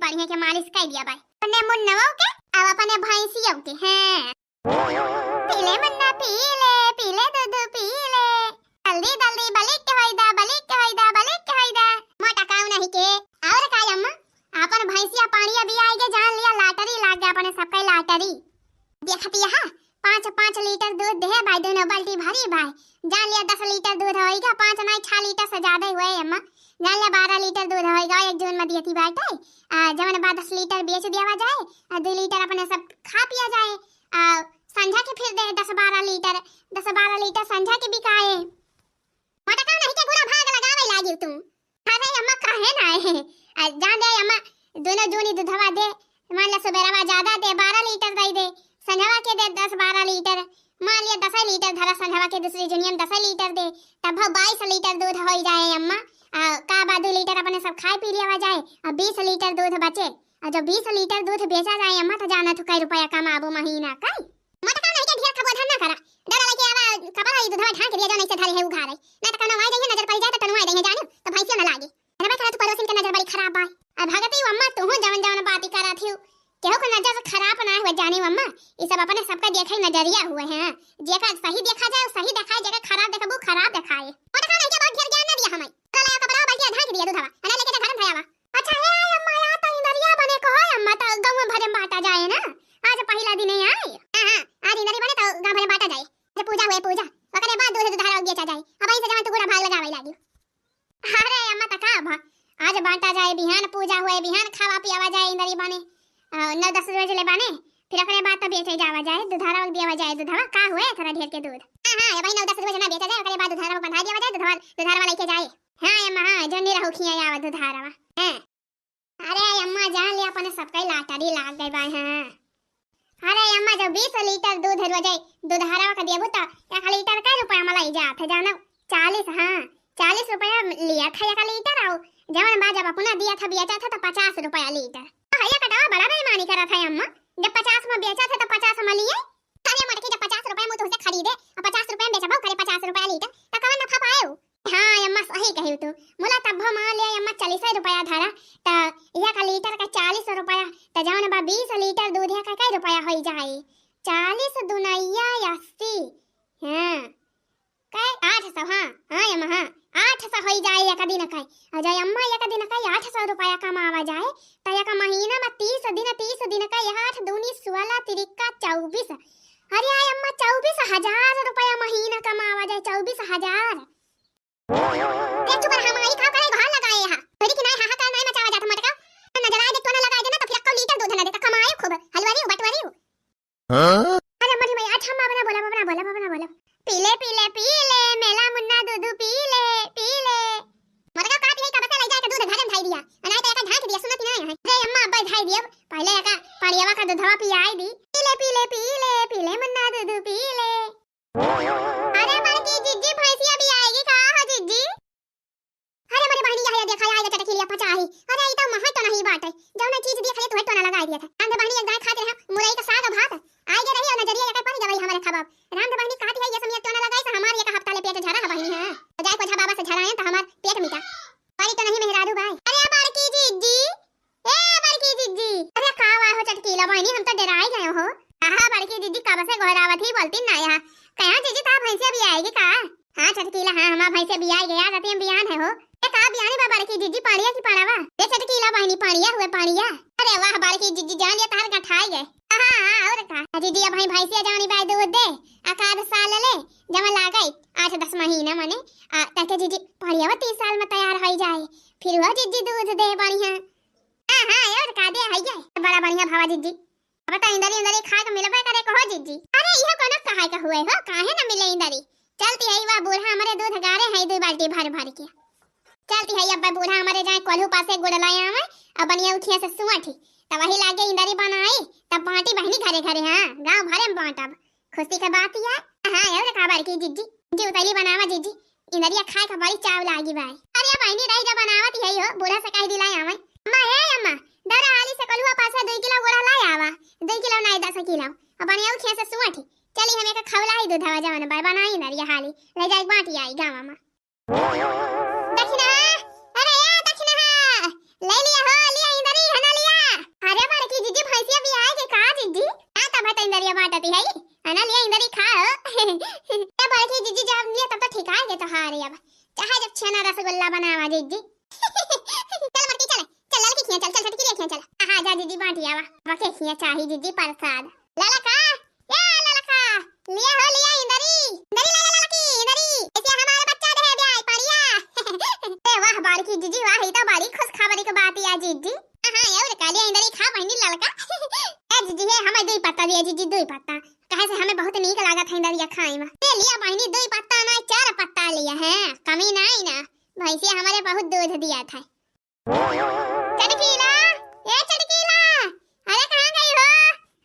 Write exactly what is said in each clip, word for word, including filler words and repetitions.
बढ़िया के मालिश कर दिया भाई। अपने मुन्नवो के, अब अपने भैंसियों के, हैं। पी ले मुन्ना, पी ले, पी ले दूध, पी ले। जल्दी, जल्दी, बलिक के होई दा, बलिक के होई दा, बलिक के होई दा। मोटा काऊ नहीं के। और का अम्मा, अपन भैंसिया पानी अभी आई के जान लिया, lottery लाग गया अपने सबके lottery। देखती है, पाँच, पाँच लीटर दूध दे भाई, दोनों बाल्टी भरी भाई। जान लिया दस लीटर दूध होइगा, पाँच नहीं, छह लीटर से ज्यादा ही हुए अम्मा। जान लिया बारह लीटर दूध होइगा, एक जून में दियती बाटे। आ, जवन बा दस लीटर बेच दिया जाए, आ, दो लीटर अपने सब खा पिया जाए। आ, संझा के फिर दे दस बारह लीटर, दस बारह लीटर संझा के बिकाए। मोटका नहीं के पूरा भाग लगावे लागी तू। अरे अम्मा, काहे ना है? आ, जान दे अम्मा, दोनों जूनी दूधवा दे, मान ला सुबेरवा ज्यादा दे, बारह लीटर दे दे, संझवा के दे दस बारह लीटर, मान लिया दस लीटर धरा, संझवा के दूसरी जुनिया में दस लीटर दे, तब बाईस लीटर दूध हो जाए अम्मा। आ, का बा दो लीटर अपने सब खाए पी लिया जाए, आ बीस लीटर दूध बचे। आ जब बीस लीटर दूध बेचा जाए अम्मा, तो जाना तू कई रुपया कमाबू महीना का। मोटका नहीं के ढेर खबो धन ना करा। डरा लेके आवा, कपड़ा ई दूधवा ढांक दिया, जो नहीं से धरे है उघारे। ना तो कौनो आई देंगे, नजर पड़ जाए तो टनुआ देंगे, जाने तो भैंसिया ना लागे। अरे बा, तू पड़ोसिन के नजर बड़ी खराब बा। अब भगती अम्मा, तू हूँ जवन जवन बाती करा थी, केहू के नजर खराब ना हुए जानी अम्मा। ई सब अपने सबका देखे नजरिया हुए हैं। जेका सही देखा जाए, सही दिखाए, जेका खराब देखबू, खराब दिखाए। मोटका नहीं के बहुत ढेर ज्ञान ना दिया हमें। चला ले कपड़ा बाल्टी ढांक दिया दूधवा, अना लेके जा घर में धयावा। अच्छा हे अम्मा, या तो इंदरिया बने कहो अम्मा, तो गाँव भरे में बांटा जाए ना। आज पहिला दिन है आई। हाँ, हाँ, आज इंदरी बने तो गाँव भरे में बांटा जाए। आज पूजा हुए, पूजा, ओकरे बाद दूध दुधार बेचा जाए। अब ऐसे जवन तू पूरा भाग लगावे लागी। अरे अम्मा, तो का भा, आज बांटा जाए, बिहान पूजा हुए, बिहान खावा पियावा जाए इंदरी बने, आ, नौ दस बजे ले बने, फिर ओकरे बाद तो बेचे जावा जाए, दुधारा दियावा जाए, दूधवा का हुए थोड़ा ढेर के दूध। हाँ, हाँ, ये भाई नौ दस बजे ना बेचा जाए, ओकरे बाद दुधारा बंधा दिया जाए, दुधार, दुधारवा लेके जाए। हाँ अम्मा, हाँ, जौनी रहो खिया आवा दुधारवा। हैं। अरे अम्मा, जान ले अपने सबके lottery लाग गई बा, हाँ। अरे अम्मा, जब बीस लीटर दूध रोजे दुधारवा का देबू तो एक लीटर का रुपया में लई जात है, जानो? चालीस, हाँ, चालीस रुपया लिया था एक लीटर, और जवन बा जब अपना दिया था, बेचा था तो पचास रुपया लीटर। तो भैया कटावा बड़ा बेईमानी करा था अम्मा, जब पचास में बेचा था तो पचास में लिए। अरे मोटकी, जब पचास रुपया में तुमसे खरीदे और पचास रुपया में बेचबो करे पचास रुपया लीटर, तो कवन नफा पाए? हाँ अम्मा, सही कही तू। मुला तब मान ले अम्मा, चालीस रुपया धरा, त एक लीटर का चालीस रुपया, त जौन बा बीस लीटर दूध है, का कई रुपया होई जाए? चालीस दुनैया अस्सी। हाँ, कै आठ सौ, हाँ, हाँ अम्मा, हाँ, आठ सौ होई जाए एक दिन का। और जय अम्मा, एक दिन का आठ सौ रुपया कमावा जाए, त एक महीना में तीस दिन, तीस दिन का आठ दूनी सोलह, तिरिका चौबीस। अरे आय अम्मा, चौबीस हजार रुपया महीना कमावा जाए, चौबीस हजार। देख चुप रहा माई, का करे घर लगाए हा। तोरी की नाई हाहाकार नाई मचावा जात मटका। नजर आए दे, टोना लगाए दे ना तो फिर अक्का लीटर दूध ना दे, तो कमाए खूब, हलवारी, बटवारी। हाँ? अरे मरी माई, अच्छा माँ बना बोला, बना बोला, बना बोला। पी ले, पी ले, पी ले, मेला मुन्ना दूधू पी ले, पी ले। मटका का पिए, कब से ले जाके दूध घर में धाई दिया। अनाई तो एका ढांक दिया, सुनत ही ना है। रे अम्मा, अब्बा धाई दिया, पहले एका पड़ियावा का दूधवा पियाई दी। पी ले, पी ले, पी ले, पी ले मुन्ना दूधू पी ले। अरे बड़की जिज्जी, भैंसिया भी आएगी का हो जिज्जी? अरे मोरे बहनी, यह देखा, आएगा चटकीलिया पचाही। अरे ई तो महै तो नहीं बाटे, जौन चीज दिए खाली तुहे टोना लगाई दिया था। राम दे बहनी एक दाएं खात रहे मुरई का साग भात, आई गे रही और नजरिया एक पानी गवाई हमारे खबाब। राम दे बहनी कहती है ये समय टोना लगाई तो हमारे एक हफ्ता ले पेट झरा है बहनी है। तो जाए कोझा बाबा से झराए तो हमार पेट मिटा। पानी तो नहीं मेहरारू बाय। अरे बड़की जिज्जी, ए बड़की जिज्जी। अरे का हुआ हो चटकीला बहनी, हम तो डराई गए हो। आहा बड़की जिज्जी, कब से गोहरावत ही बोलती ना यहाँ। कहा जिज्जी, ता भैंसिया भी आएगी का? हाँ चटकीला, हाँ हमार भैंसिया भी आएगी यार, रतिया में बियान है हो। ए का बियान बा बड़की जिज्जी, पाड़िया की पाड़ावा? ए चटकीला बहनी, पाड़िया हुए पाड़िया। अरे वाह बड़की जिज्जी, जान लिया तार गठाई गए। हाँ, हाँ, और का? जिज्जी अब भाई भैंसिया जानी बाय दूध दे, अकाध साल ले, जमा लागे आठ दस महीना मने, आ, ताकि जिज्जी पाड़ियावा तीन साल में तैयार हो जाए, फिर वो जिज्जी दूध दे बढ़िया। हाँ, हाँ, और का दे है ये? बड़ा बढ़िया भावा जिज्जी। अब तो इंदरी, इंदरी खाए के मिलबे करे कहो जिज्जी। अरे, इहो कोनो कहाए के हुए हो, काहे न मिले इंदरी? चलती है, वह बूढ़ा हमारे दूध गारे है दो बाल्टी भर भर के। चलती है, अब बूढ़ा हमारे जाए कोल्हू पासे गुड़ लाए आवे, अब बनिया उठिया से सुअठी। तब वही लागे इंदरी बनाई, तब बांटी बहनी घरे घरे, हाँ, गाँव भरे में बांटब। खुशी के बात या। हाँ, और का बड़की जिज्जी, जी उतैली बनावा जिज्जी, इंदरिया खाए का बड़ी चाव लागी बाय। अरे बहनी रही जा बनावत ही हो, बूढ़ा से कह दिलाई आवे। अम्मा, हे अम्मा, दौरा हाली से कलुआ पास से दो किलो गोड़ा लाई आवा, दो किलो नहीं दस किलो। अब बनिया उठिया से सुअठी। चली हम एक खौला ही दूधवा जवन बाय बनाई इंदरिया हाली, ले जाए बाटी आई गाँव में। दक्षिणा, अरे ए दक्षिणा, ले लिया हो, लिया इंदरी है ना लिया। रसगुल्ला बनावा जिज्जी। चल बड़की चल, चल ललकी खिया चल, चल छोटकी रे खिया चल। आहा जा जिज्जी बाटी आवा, बके खिया चाही जिज्जी प्रसाद। ललका, ए ललका, लिया हो लिया इंदरी, इंदरी ला ललकी, इंदरी। ऐसे हमारे बच्चा दे ब्याह पड़िया। ए वाह बड़की जिज्जी वाह, ई तो बड़ी खुशखबरी के बात या जिज्जी। हाँ, और का लिया इंदरी खा बहिनी ललका। ए जिज्जी हे, हमें दुई पत्ता दिया जिज्जी, दुई पत्ता। काहे से हमें बहुत नीक लागत है इंदरिया खाए में। ले लिया बहिनी, दुई पत्ता ना, चार पत्ता लिया है, कमी नाई ना। भैंसिया हमारे बहुत दूध दिया था। चटकीला, ए चटकीला, अरे कहाँ गई हो?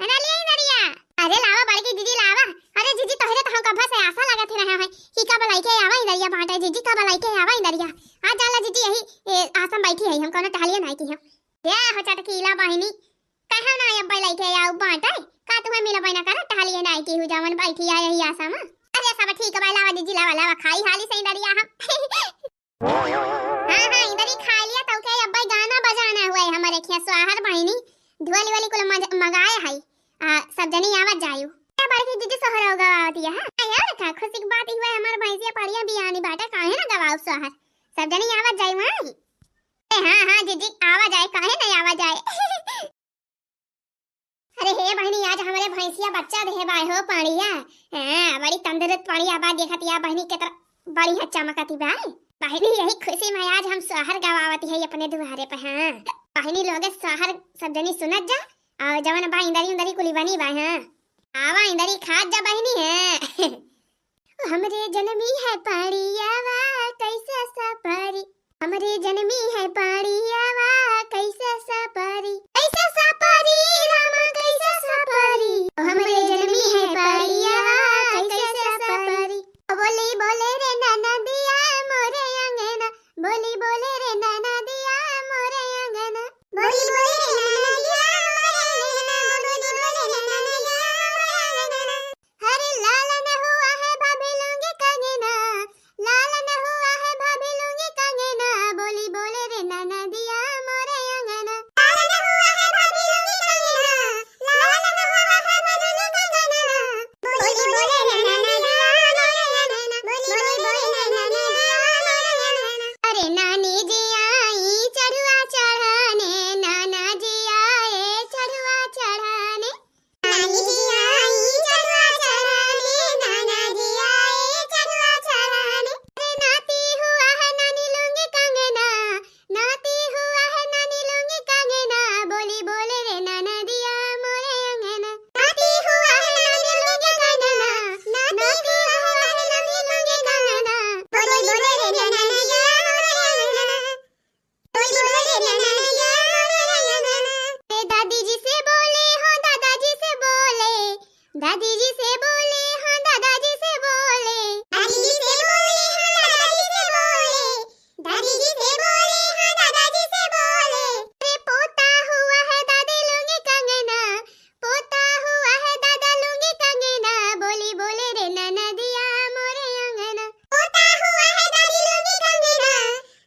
है ना लिया इंदरिया? अरे लावा बड़की दीदी लावा। अरे जीजी तोहरे तो हम कब्बा से आशा लगात ही रहे हैं कि कब लइके आवा इंदरिया बाटे जीजी, कब लइके आवा इंदरिया। आ जाला जीजी यही ए, आशा में बैठी है हम, कौनो टहलिए नाई की हम। या हो चटकीला बहिनी, कहाँ ना अब्बे लइके आऊ बाटे? का तुम्हें मिलबे ना करे, टहलिए नाई की हूँ जवन बैठी है यही आशा में। अरे सब ठीक बा, लावा जीजी लावा, लावा खाई हाली से इंदरिया हम। हाँ, हाँ, इंदरी खा लिया, तो के अब्बे गाना बजाना हुआ है हमारे खिया सोहर बहिनी, ढोली वाली कुल मज-, मगाए है। आ, सब जनी आवत जायु। क्या बड़की जीजी सोहर गवावत है, हाँ? आ, यार का खुशी की बात ही हुआ है, हमार भैंसिया पड़िया बियानी बाटे, काहे ना गवाऊ सोहर? सब जनी आवत जायु, हाँ? ए, हाँ, हाँ, जीजी, आवा जाए, काहे नहीं आवा जाए? अरे हे बहिनी, आज हमरे भैंसिया बच्चा देहे बाय हो पड़िया। हाँ, बड़ी तंदुरुस्त पड़िया बा, देखत या बहिनी के तरह बड़ी है चमकती बाय। बहिनी यही खुशी में आज हम सोहर गवावत है अपने दुआरे पे। हाँ बहिनी लोगे सोहर सब जनी सुनत जा, और जवन बा इंदरी उंदरी कुली बनी बा। हाँ आवा इंदरी खात जा बहिनी। हाँ हमरे जनमी है पड़ियावा कैसे सपरी, हमरे जनमी है पड़ियावा कैसे सपरी, कैसे सपरी रामा कैसे सपरी, ओ हमरे जनमी है पड़ियावा कैसे सपरी। ओ बोली बोले रे ननदिया मोरे अंगना, बोली बोले रे ननदिया मोरे अंगना, बोली बोले रे ननदिया मोरे अंगना, बोली बोले रे ननदिया मोरे अंगना। अरे लाल न हुआ है भाभी लूंगी कंगना, लाल न हुआ है भाभी लूंगी कंगना, बोली बोले रे ननदिया मोरे अंगना। लाल न हुआ है भाभी लूंगी कंगना, लाल न हुआ है भाभी लूंगी कंगना, बोली बोले रे ननदिया मोरे अंगना, बोली बोले रे ननदिया मोरे अंगना। अरे नानी जी आई चढ़ुआ चढ़ाने, नाना जी आए चढ़ुआ चढ़ाने। नानी जी आई चढ़ुआ चढ़ाने, नाना जी आए चढ़ुआ चढ़ाने। अरे नाती हुआ है नानी लूंगी कंगना, नाती हुआ है नानी लूंगी कंगना, बोली बोले रे ननदिया मोरे अंगना। नाती हुआ है नानी लूंगी कंगना, नाती हुआ है नानी लूंगी कंगना, बोली बोले रे ननदिया मोरे अंगना। ए दादी जी से बोले, हाँ दादाजी से बोले, दादी जी से बोले, हाँ दादाजी से बोले, दादी जी से बोले, हाँ दादाजी से बोले, दादी जी से बोले, हाँ दादाजी से बोले। अरे पोता हुआ है दादी लूंगी कंगना, पोता हुआ है दादा लूंगी कंगना, बोली बोले रे ननदिया मोरे अंगना। पोता हुआ है दादी लूंगी कंगना,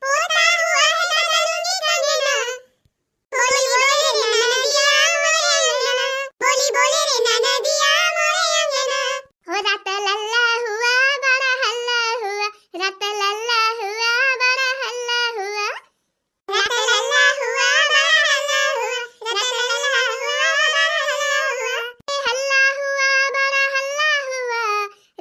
पोता हुआ है दादा लूंगी कंगना, बोली बोले रे ननदिया मोरे अंगना, बोली बोले रे ननदिया मोरे अंगना। हो रात लल्ला हुआ, बड़ा हल्ला हुआ, रात लल्ला हुआ, बड़ा हल्ला हुआ। रात लल्ला हुआ, बड़ा हल्ला हुआ, रात लल्ला हुआ, बड़ा हल्ला हुआ। ए हल्ला हुआ, बड़ा हल्ला हुआ,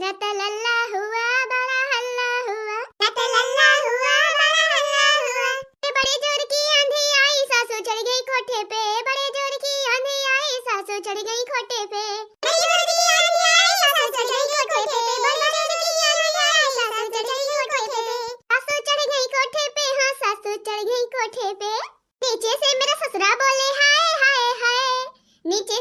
रात लल्ला हुआ, बड़ा हल्ला हुआ। रात लल्ला हुआ, बड़ा हल्ला हुआ। ए बड़े जोर की आंधी आई, सासू चढ़ गई कोठे पे। बड़े जोर की आंधी आई, सासू चढ़ गई कोठे पे। बड़े जोर की आंधी आई, सासू चढ़ गई कोठे पे। बड़े जोर की आंधी आई, सासू चढ़ गई कोठे पे। सासू चढ़ गई कोठे पे, हाँ, सासू चढ़ गई कोठे पे। नीचे से मेरा ससुरा बोले, हाय, हाय, हाय। नीचे